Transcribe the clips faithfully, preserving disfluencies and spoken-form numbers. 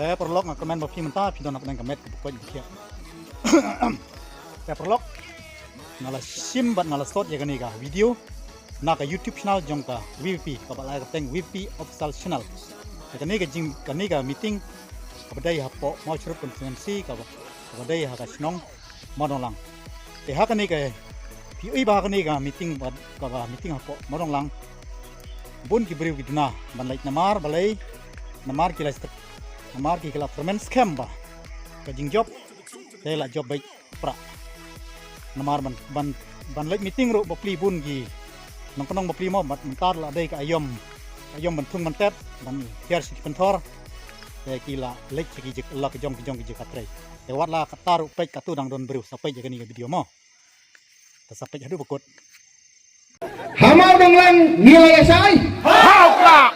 Te paralok, nga kyrmen ba phi mynta phi don ha pdeng ka met kaba koit ba khiah. Te paralok, nga la shim bad nga la sot ïa kane ka video na ka YouTube channel jong ka VPP, kaba la ai kyrteng VPP Official Channel. Te kane ka jing, kane ka meeting kaba dei hapoh Mawshynrut constituency, kaba, kaba dei ha ka shnong Mawdonglang. Te ha kane ka, phi ïohi ba ha kane ka meeting, ba, kaba meeting hapoh Mawdonglang, bun ki briew ki duna ban leit, namar balei? Namar ki la, namar ki la kyrmen skhem ba ka jingjop te la jop beit pra. Namar ban, ban, ban leit meeting ruh bapli, bun ki nongkynnoh bapli mo, bad mynta la dei ka aïom, ka aïom ban thung ban tet, ban hiar sha ki pynthor. Te ki la leit sha ki jaka, la ka jong, ka jong ki jaka trei. Te wat la katta ruh peit, katto dang don briew, sa peit ïa kane ka video mo. Te sa peit haduh ba kut. Ha Mawdonglang ngi la ïa shai. Ha u Prah.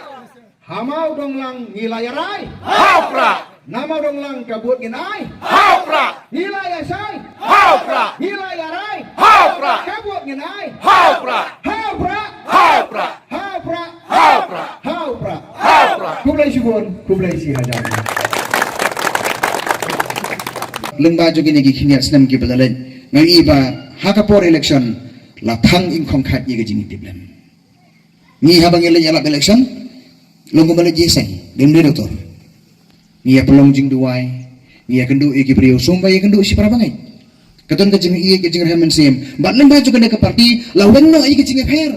Ha Mawdonglang ngi la ïa rai. Ha u Prah. Na Mawdonglang ka vote ngin ai. Ha u Prah. Ngi la ïa shai. Ha u Prah. Ngi la ïa rai. Ha u Prah. Ka vote ngin ai. Ha u Prah. Ha u Prah. Ha u Prah. Ha u Prah. Ha u Prah. Ha u Prah. Ha u Prah. Khublei shibun, khublei shihajar. Lyngba jong kine ki khyndiat snem kiba la leit, nga ïohi ba ha ka por election la thang ingkhong khat ïa ka jingïatiplem. Ngi haba ngi leit ïalap election, long kumba leit ïaseng, dei ym dei, doctor? Ngi ïa pynlong jingduwai, ngi ïa kynduh ïa ki briew, sngewbha ïa kynduh shipara bangeit. Ka don ka jingïeit, ka jingrhem mynsiem. Bad lyngba jong kane ka party la weng noh ïa ka jingïapher.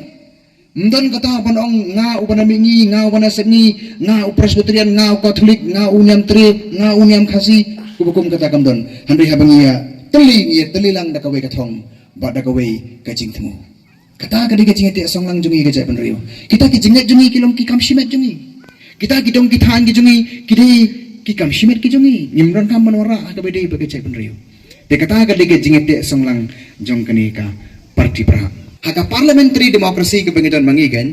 Ym don kata ban ong nga uba na mihngi, nga uba na sepngi, nga u Presbyterian, nga u Katholik, nga u niam Tre, nga u niam Khasi, kaba kum kata kam don. Hynrei haba ngi ïa tylli, ngi ïa tylli lang da kawei ka thong bad da kawei ka jingthmu. Kata ka dei ka jingïateh song lang jong ngi ka jaitbynriew. Kita ki jingngeit jong ngi ki long ki kam shimet jong ngi. Kita ki dong ki thaiñ ki jong ngi ki dei ki kam shimet ki jong ngi. Ngim donkam ban wanrah ha kaba dei bad ka jaitbynriew. Te kata ka dei ka jingïateh song lang jong kane ka party Prah. Ha ka parliamentary democracy kaba ngi don ma ngi kein,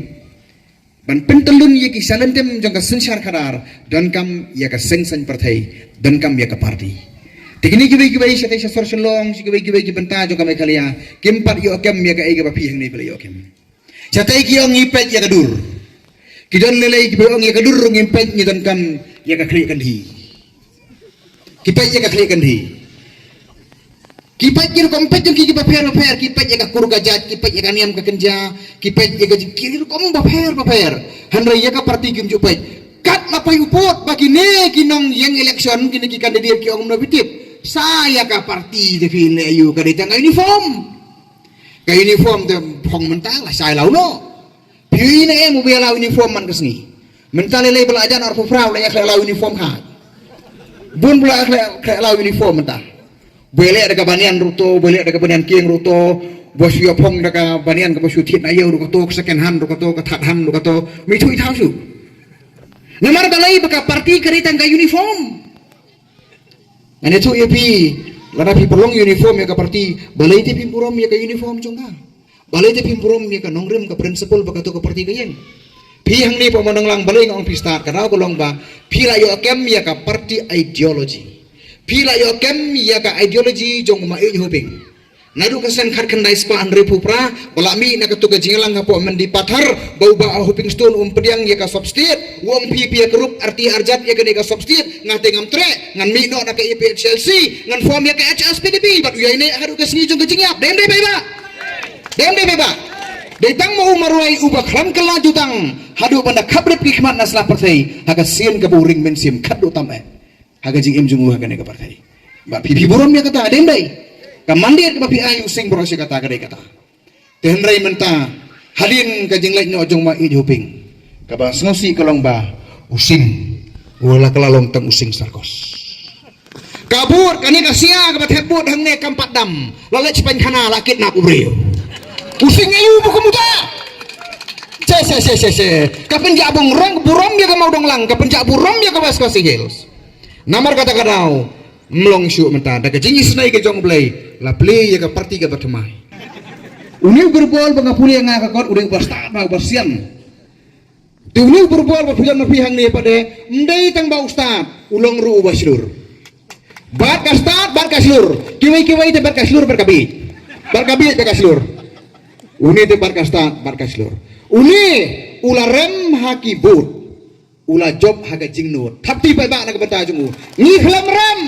ban pyntyllun ïa ki shalynter jong ka synshar khadar, donkam ïa ka seng saiñ pyrthei, donkam ïa ka party. Te kine kiwei kiwei shatei sha sor Shillong, sha kiwei kiwei ki bynta jong ka Meghalaya, kim pat ïoh kem ïa kaei kaba phi hangne phi la ïoh kem. Shatei ki ong ngi peit ïa ka dur. Ki don lei lei kiba ong ïa ka dur ruh ngim peit, ngi donkam ïa ka khlieh kandhi. Ki peit ïa ka khlieh kandhi. Ki peit ki rukom peit jong ki kiba pher bapher, ki peit ïa ka kur ka jait, ki peit ïa ka niam ka kynja, ki peit ïa ka jing, ki rukom bapher bapher. Hynrei ïa ka party kim ju peit. Kat la poi u vote ba kine ki nongïeng election, kine ki candidate ki ong mano phi tip. Sa ïa ka party te phi leh aïu, ka dei tang ka uniform. Ka uniform te phong mynta la shai la u noh. Phi ïohi ne em uba ïa la uniform man ka sngi? Mynta lei lei ba la jan arphew phra u la ïa khleh la uniform kha. Bun ba la khleh, khleh la uniform mynta. Ba leh da ka banian ruh to, ba leh da ka banian kieng ruh to, ba shu ïa phong da ka banian kaba shu thied na ïew ruh kato, ka second hand ruh kato, ka third hand ruh kato. Me ithuh ithaw shuh. Namar balei? Ba ka party ka dei tang ka uniform. Ngan ïathuh ïa phi, lada phi pynlong uniform ïa ka party, balei te phim burom ïa ka uniform jong ka? Balei te phim burom ïa ka nongrim, ka principle ba kato ka party ka ïeng? Phi hangne hapoh Mawdonglang, balei nga ong phi stad, ka daw ka long ba phi la ïoh kem ïa ka party ideology. Phi la ïoh kem ïa ka ideology jong u Maieit Hoping. Naduh ka snem khatkhyndai spah hynriewphew phra ba la mih na kato ka jingïalang hapoh Mendipathar, ba u Bah Hoping Stone um pdiang ïa ka sub state. U ong phi phi ïa ka rup arti arjat ïa kane ka sub state. Nga te ngam treh, ngan mih noh na ka APHLC, ngan form ïa ka HSPDP, bad u ïaineh haduh ka sngi jong ka jingïap. Dei ym dei, paidbah? Dei ym dei, paidbah? Dei tang ma u marwei uba khlam kylla jutang haduh ban da khapbrip ki khmat na sla pyrthei ha ka sien kaba u ring mynsiem khatduh tam eh ha ka jingim jong u ha kane ka pyrthei. Ba phi, phi burom ïa kata, dei ym dei? Ka mandate kaba phi ai u sing baroh shi katta ka dei kata. Te hynrei mynta, hadien ka jingleit noh jong u Maieit Hoping, kaba sngewsih ka long ba u sing u la kylla long tang u sing sarkos. Ka vote, kane ka sia kaba thep vote hangne kam pat dam, la leit shipang khana, la kidnap u briew. U sing aïu ba kum uta? Che, che, che, che, che. Ka pynjah burom, burom ïa ka Mawdonglang, ka pynjah burom ïa ka West Khasi Hills. Namar kata ka daw, ym long shuh mynta, da ka jingisynei ka jong U Blei, la plie ïa ka party kaba thymmai. Une u Birbol ba nga pule nga ka kot, u dei uba stad bad uba sian. Te une u Birbol ba phi don ma phi hangne pat de, ym dei tang ba u stad, u long ruh uba shlur. Bad ka stad, bad ka shlur, kiwei kiwei te bad ka shlur, bad ka bieit. Bad ka bieit, bad ka shlur. Une te bad ka stad, bad ka shlur. Une u la rem ha ki vote. U la jop ha ka jingnud. Thap ti paidbah na ka bynta jong u. Ngi khlem rem.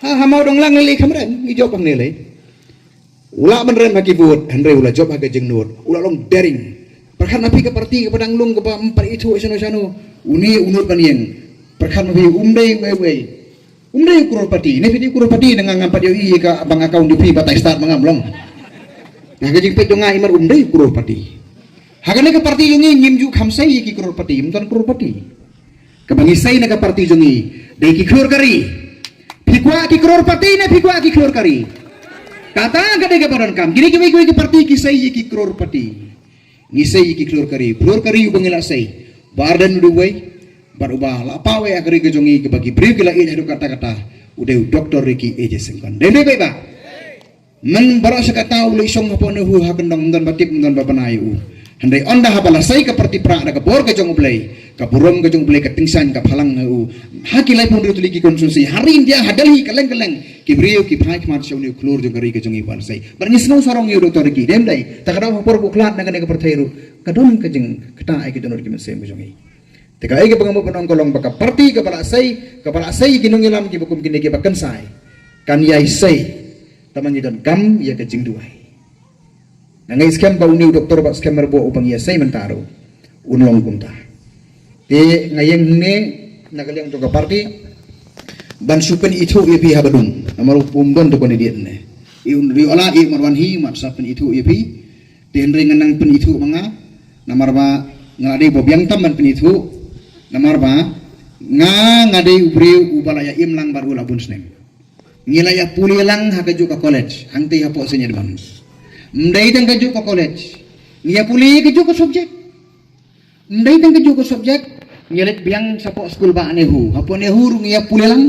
Ha, ha Mawdanglang lei khlem rem. Ngi jop hangne lei. U la ban rem ha ki vote, hynrei u la jop ha ka jingnud. U la long daring. Pyrkhat ma phi ka parti kaba dang lung kaba ym pat ithuh shano shano. Une u nud ban ïeng. Pyrkhat ma phi um dei wei wei. Um dei u crorepati. Ne phi dei u crorepati, na nga ngam pat ïohi ïa ka bank account jong phi ba tai start ma ngam long. Na ka jingpeit jong nga, i mar um dei u crorepati. Ha kane ka parti jong ngi ngim ju kham sei ïa ki crorepati, ym don crorepati. Kaba ngi sei na ka parti jong ngi dei ki khlur kari. Phi kwah ki crorepati ne phi kwah ki khlur kari? Kata ka dei kaba donkam. Kine kiwei kiwei ki parti ki sei ïa ki crorepati. Ngi sei ïa ki khlur kari, khlur kari uba ngi la sei. Bah Ardent u dei uwei, bad uba la paw ïa ka ri ka jong ngi kaba ki briew ki la ïeit haduh katta katta, u dei u Doctor Ricky A J Syngkon. Dei, dei, dei, bah. Myn baroh shi katta u leit shong hapoh NEHU ha kyndong, ym don ba tip, ym don ba bna ïa u. Hynrei ynda haba la sei ka parti prah da ka bor ka jong U Blei, ka burom ka jong U Blei, ka tyngshaiñ ka phalang ha u. Ha ki laiphew hynriew tylli ki constituency, ha ri India, ha Delhi, kylleng kylleng, ki briew ki phai khmat sha une u khlur jong ka ri ka jong ngi ban sei. Bad ngi sngew sarong ïa u Doctor Ricky, dei ym dei? Te ka daw ha por ba u khlad na kane ka pyrthei ruh, ka don ka jingkyntait ïa ki dohnud ki mynsiem ka jong ngi. Te kaei kaba nga mut ban ong ka long ba ka parti kaba la sei, kaba la sei ki nongïalam kiba kum kine kiba kynsai, kan ïai sei. Tangba ngi donkam ïa ka jingduwai. Nga ngeit skhem ba une u doktor bad skhem marbo uba ngi ïa sei mynta ruh un long kumta. Te nga ïeng hangne na ka liang jong ka parti ban shu pynithuh ïa phi haba dum. Namar um don te kon ïa dien ne. I un ri ola i mat wan hi mat sa pynithuh ïa phi. Te hynrei nga nang pynithuh ma nga. Namar ba nga la dei ba biang tam ban pynithuh. Namar ba nga, nga dei u briew uba la ïa im lang bad u la bun snem. Ngi la ïa pule lang ha kajuh ka college, hangtei hapoh Saint Edmund's. Ym dei tang kajuh ka college. Ngi ïa pule kajuh ka subject. Ym dei tang kajuh ka subject. Ngi leit biang shapoh skul bah NEHU. Hapoh NEHU ruh ngi ïa pule lang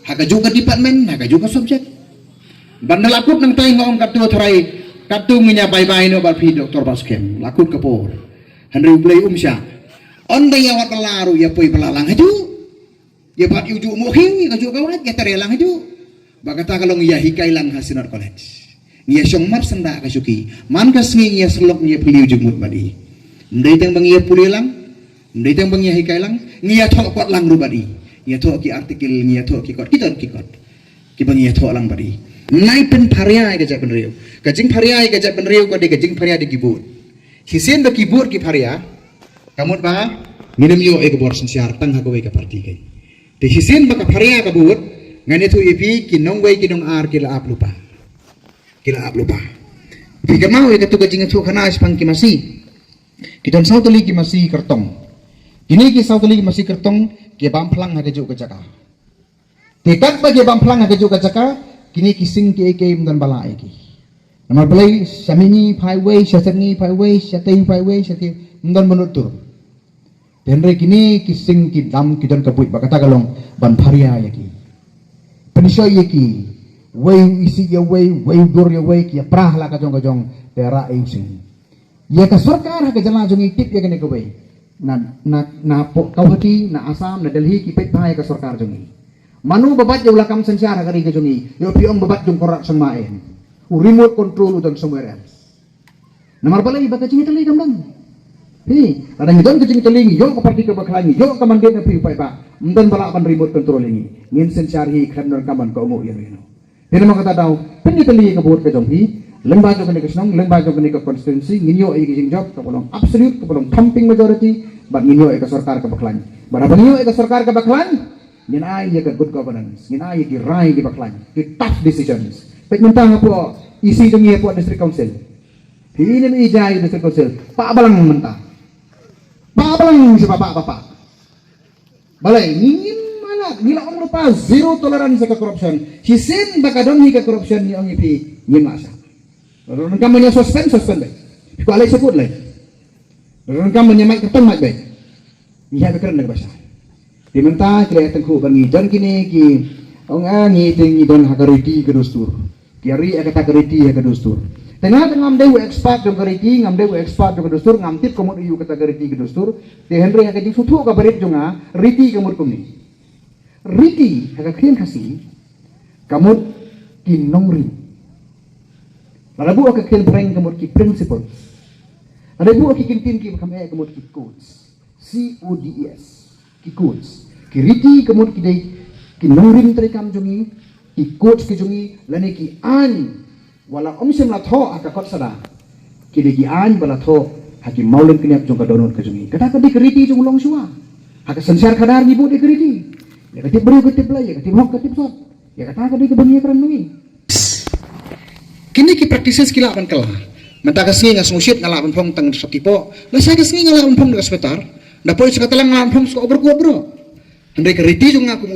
ha kajuh ka department, ha kajuh ka subject. Ban da la kut nangtai nga ong katto tharai, katto ngin ïa bye bye noh bad phi doktor Bah Skhem. La kut ka por. Hynrei U Blei um shah. Ynda ïa wad bylla ruh ïa poi bylla lang hajuh. Ïa bat ïa u juh Mohing, ïa ka juh ka wait, ïa tare lang hajuh. Ba kata ka long ïa hikai lang ha Synod College. Ngi ïa shong mar syndah ka shuki. Man ka sngi ngi ïa syllok ngi ïa phylliew jingmut bad i. Ym dei tang ba ngi ïa pule lang. Ym dei tang ba ngi ïa hikai lang. Ngi ïa thoh kot lang ruh bad i. Ngi ïa thoh ki article, ngi ïa thoh ki kot, ki don ki kot. Kiba ngi ïa thoh lang bad i. Nai pynpharia ïa ka jaitbynriew. Ka jingpharia ïa ka jaitbynriew ka dei ka jingpharia da ki vote. Shisien ba ki vote ki pharia, ka mut ba ngin ym ïoh ïa ka bor synshar tang ha kawei ka parti kein. Te shisien ba ka pharia ka vote, ngan ïathuh ïa phi ki nongwei ki nongar ki la ap lypa. Ki la ap lypa. Phi kynmaw ïa katu ka jingïathuh khana shaphang ki masi. Ki don saw tylli ki masi kyrtong. Kine ki saw tylli ki masi kyrtong ki bam phlang ha kajuh ka jaka. Te katba ki bam phlang ha kajuh ka jaka, kine ki sing kiei kiei ym don ba lah ïa ki. Namar balei, sha mihngi phai wei, sha sepngi phai wei, sha tei phai wei, sha tei ym don ba nud tur. Te hynrei kine ki sing ki dam ki don ka buit ba kata ka long ban pharia ïa ki. Pynshoi ïa ki. Wei u isih ïa wei, wei u dur ïa wei, ki ïa pra ha la ka jong ka jong, te rah ïa u sing. Ïa ka sorkar ha ka jylla jong ngi tip ïa kane kawei. Na, na, na Guwahati, na Assam, na Delhi, ki peit bha ïa ka sorkar jong ngi. Mano ba bat ïa u lakam synshar ha ka ri ka jong ngi. Ïoh phi ong ba bat jong Conrad Sangma em. U remote control u don somewhere else. Namar balei ba ka jingïatylli kam don. Hi, lada ngi don ka jingïatylli ngi ïoh ka parti kaba khlaiñ ngi ïoh ka mandate na phi u paidbah. Ym don ba lah ban remote control ïa ngi. Ngin synshar hi khlem don kam ban kohnguh ïa no ïa no. Te namar kata daw, pynïatylli ïa ka vote ka jong phi, lyngba jong kane ka shnong, lyngba jong kane ka constituency, ngin ïoh ïa ka jingjop, kaba long absolute, kaba long thumping majority, bad ngin ïoh ïa ka sorkar kaba khlaiñ. Bad haba ngi ïoh ïa ka sorkar kaba khlaiñ, ngin ai ïa ka good governance, ngin ai ïa ki rai kiba khlaiñ, ki tough decisions. Peit mynta hapoh E C jong ngi hapoh District Council. Phi i ne em i jai District Council, pah balang mynta. Pah balang sha pah, pah, pah, pah. Balei, ngi ngim mala, ngi la ong lypa zero tolerance ïa ka corruption. Shisien ba ka don hi ka corruption ngi ong ïa phi, ngim lah shah. Lada donkam ban ïa suspend, suspend beit. Phi kwah leit sha court leit. Lada donkam ban ïa mait kyrteng mait beit. Ngi hap ban kren da kaba shai. Te mynta ki la ïa tyngkhuh ba ngi don kine ki ong, ah, ngi te ngi don ha ka riti ka dustur. Ki ïa ri ïa kata ka riti ïa ka dustur. Te nga te ngam dei u expert jong ka riti, ngam dei u expert jong ka dustur, ngam tip ka mut aïu kata ka riti ka dustur. Te hynrei ha ka jingsngewthuh kaba rit jong nga, riti ka mut kumne. Riti ha ka ktien Khasi ka mut ki nongrim. Lada buh ha ka ktien phareng ka mut ki principles. Lada buh ha ki kyntien kiba kham eh ka mut ki codes. C O D E S. Codes. Ki riti ka mut ki dei ki nongrim treikam jong ngi, ki codes ki jong ngi, lane ki aiñ, wat la ym shym la thoh ha ka kot sada. Ki dei ki aiñ ba la thoh ha ki mawlynnep jong ka dohnud ka jong ngi. Kata ka dei ka riti jong u longshuwa. Ha ka synshar khadar ngi buh dei ka riti. Ïa ka tip briew ka tip Blei, ïa ka tip hok ka tip sot. Ïa kata ka dei kaba ngi ïakren ma ngi. Kine ki practices ki lah ban kylla. Mynta ka sngi nga sngewsih nga lah ban phong tang sha Tipo. Lashai ka sngi nga lah ban phong da ka sweater. Da poi sha ka tlang nga lah ban phong sha ka overcoat bro. Hynrei ka riti jong nga kum